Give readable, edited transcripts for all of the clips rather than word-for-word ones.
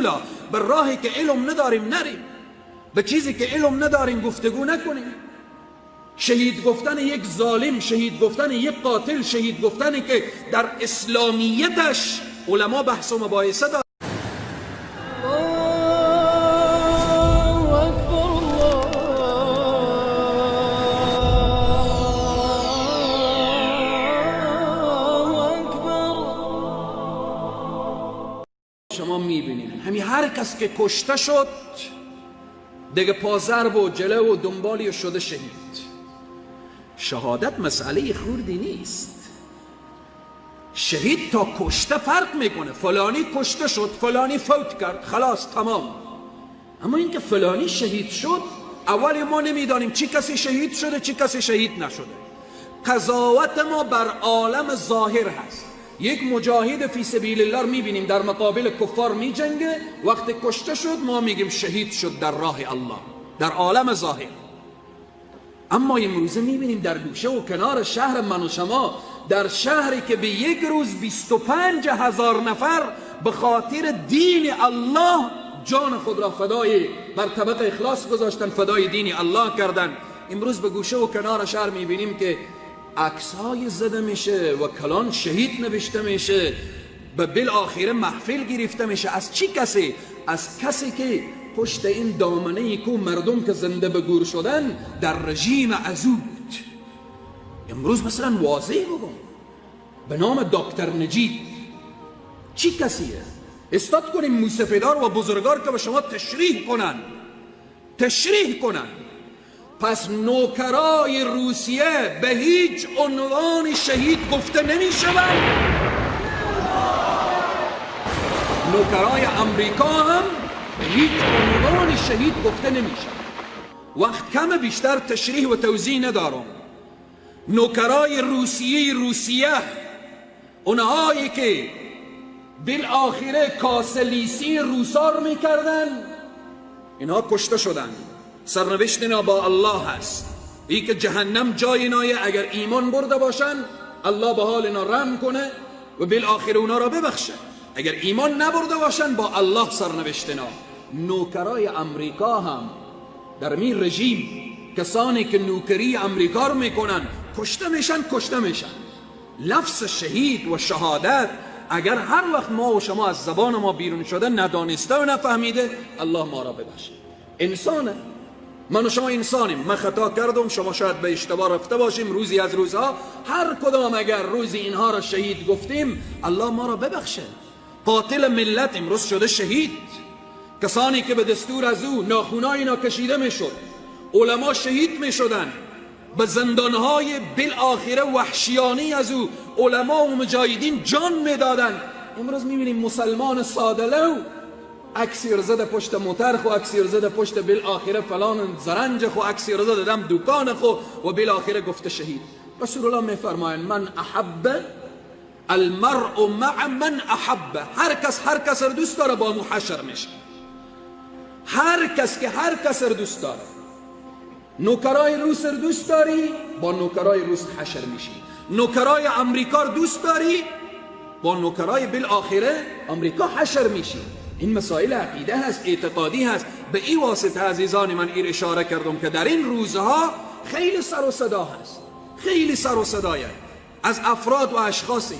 مجهولا، به راهی که علم نداریم نریم، به چیزی که علم نداریم گفتگو نکنیم. شهید گفتن یک ظالم، شهید گفتن یک قاتل، شهید گفتن که در اسلامیتش علما بحث و مباحثه دارند. الله أكبر الله أكبر. شما میبینید همین هر کس که کشته شد دیگه پازرب و جلو و دنبالی شده شهید. شهادت مسئله خوردی نیست. شهید تا کشته فرق میکنه. فلانی کشته شد، فلانی فوت کرد، خلاص تمام. اما اینکه فلانی شهید شد، اول ما نمیدانیم چی کسی شهید شده چی کسی شهید نشده. قضاوت ما بر عالم ظاهر هست. یک مجاهد فی سبیل الله رو میبینیم در مقابل کفار میجنگه، وقتی کشته شد ما میگیم شهید شد در راه الله، در عالم ظاهر. اما امروزه میبینیم در گوشه و کنار شهر من و شما، در شهری که به یک روز 25,000 نفر به خاطر دین الله جان خود را فدای بر طبق اخلاص گذاشتن، فدای دین الله کردن، امروز به گوشه و کنار شهر میبینیم که عکس‌های زده میشه و کلان شهید نوشته میشه، به بالآخره محفل گرفته میشه. از چی کسی؟ از کسی که پشت این دامنه کو مردم که زنده به گور شدن در رژیم ازو بود. امروز مثلا واضح بگم به نام دکتر نجیب چی کسیه؟ استاد کنیم موسفیدار و بزرگار که به شما تشریح کنن، تشریح کنن. پس نوکرای روسیه به هیچ عنوان شهید گفته نمی شوند. نوکرای امریکا هم به هیچ عنوان شهید گفته نمی شوند. وقت کم، بیشتر تشریح و توضیح ندارم. نوکرای روسیه، اونهایی که بالآخره کاسلیسی روسار میکردن، اینها کشته شدن. سرنوشت اینا با الله هست. ای که جهنم جای اینایه، اگر ایمان برده باشن الله به حال اینا رحم کنه و بالآخره اونا را ببخشه. اگر ایمان نبرده باشن با الله سرنوشت اینا. نوکرای امریکا هم در می رژیم، کسانی که نوکری امریکا رو میکنن کشته میشن، کشته میشن. لفظ شهید و شهادت اگر هر وقت ما و شما از زبان ما بیرون شده ندانسته و نفهمیده، الله ما را ببخشه. انسانه، من و شما انسانیم. من خطا کردم، شما شاید به اشتباه رفته باشیم روزی از روزها. هر کدام اگر روزی اینها را شهید گفتیم، الله ما را ببخشه. قاتل ملت امروز شده شهید. کسانی که به دستور از او ناخونای اینا کشیده میشد، علما شهید میشدن، به زندانهای بالآخره وحشیانی از او علما و مجاهدین جان میدادن. امروز میبینیم مسلمان ساده‌لو عکسی زده پشت موتر خو، عکسی زده پشت بالآخره فلان زرنج خو، عکسی زده دم دکان خو و بالآخره گفته شهید. رسول الله میفرمایند من احب المرء مع من احب، هر کس هر کس رو دوست داره با مو حشر میشه. هر کس که هر کس رو دوست داره، نوکرای روس رو دوست داری با نوکرای روس حشر میشی، نوکرای امریکا رو دوست داری با نوکرای بالآخره امریکا حشر میشی. این مسائل عقیده هست، اعتقادی هست. به این واسطه عزیزان من این اشاره کردم که در این روزها خیلی سر و صدا هست، خیلی سر و صدایه از افراد و اشخاصی.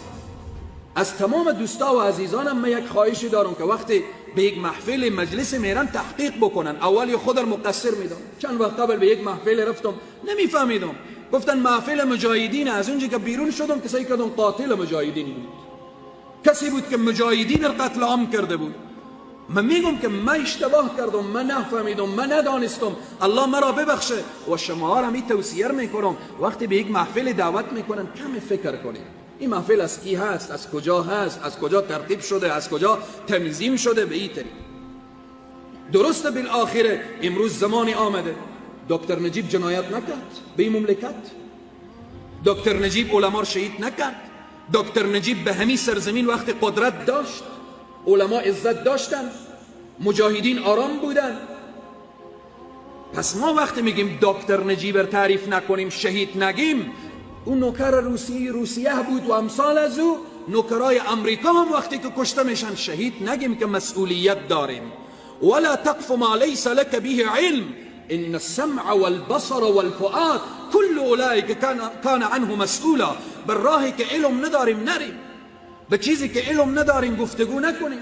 از تمام دوستا و عزیزانم من یک خواهشی دارم که وقتی به یک محفل مجلس میرن تحقیق بکنن. اول خود رو مقصر میدم. چند وقت قبل به یک محفل رفتم، نمیفهمیدم، گفتن محفل مجاهدین. از اونجا که بیرون شدم کسی کردم قاتل مجاهدین بود، کسی بود که مجاهدین رو قتل عام کرده بود. من میگم که من اشتباه کردم، من نفهمیدم، من ندانستم، الله مرا ببخشه. و شما را می توصیه میکنم وقتی به یک محفل دعوت میکنن کم فکر کنید این محفل از کی هست، از کجا هست، از کجا ترتیب شده، از کجا تنظیم شده. به این طریق درست. بالآخره امروز زمانی آمده دکتر نجیب جنایت نکرد به این مملکت، دکتر نجیب علما شهید نکرد، دکتر نجیب به همین سرزمین وقتی قدرت داشت علما عزت داشتن، مجاهدین آرام بودن. پس ما وقتی میگیم دکتر نجیب رو تعریف نکنیم، شهید نگیم، اون نوکر روسیه بود و امثال از او، نوکرای امریکا هم وقتی که کشته میشن شهید نگیم که مسئولیت داریم. ولا تقف ما ليس لك به علم ان السمع والبصر والفؤاد كل اولئك كان عنه مسئولا. بر راهی که علم نداریم نریم، به چیزی که علم نداریم گفتگو نکنیم.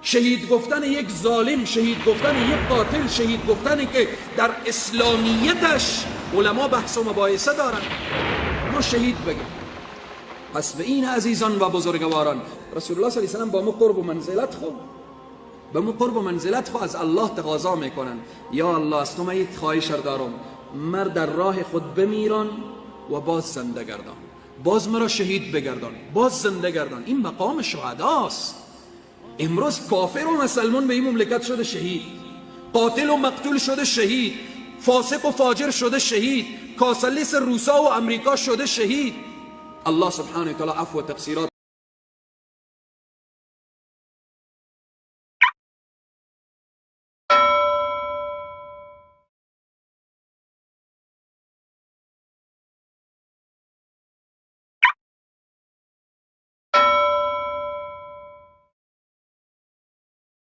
شهید گفتن یک ظالم، شهید گفتن یک قاتل، شهید گفتن که در اسلامیتش علما بحث و مباحثه دارن، ما شهید بگیم. پس به این عزیزان و بزرگواران، رسول الله صلی الله علیه و سلم با ما قرب و منزلت خو، به ما قرب و منزلت خو از الله تقاضا میکنن، یا الله از تو من یک خواهش دارم، مر در راه خود بمیران و باز زنده گردان، باز مرا شهید بگردان، باز زنده گردان. این مقام شهداست. امروز کافر و مسلمان به این مملکت شده شهید، قاتل و مقتول شده شهید، فاسق و فاجر شده شهید، کاسلیس روسا و امریکا شده شهید. الله سبحانه و تعالی عفو و تقصیرات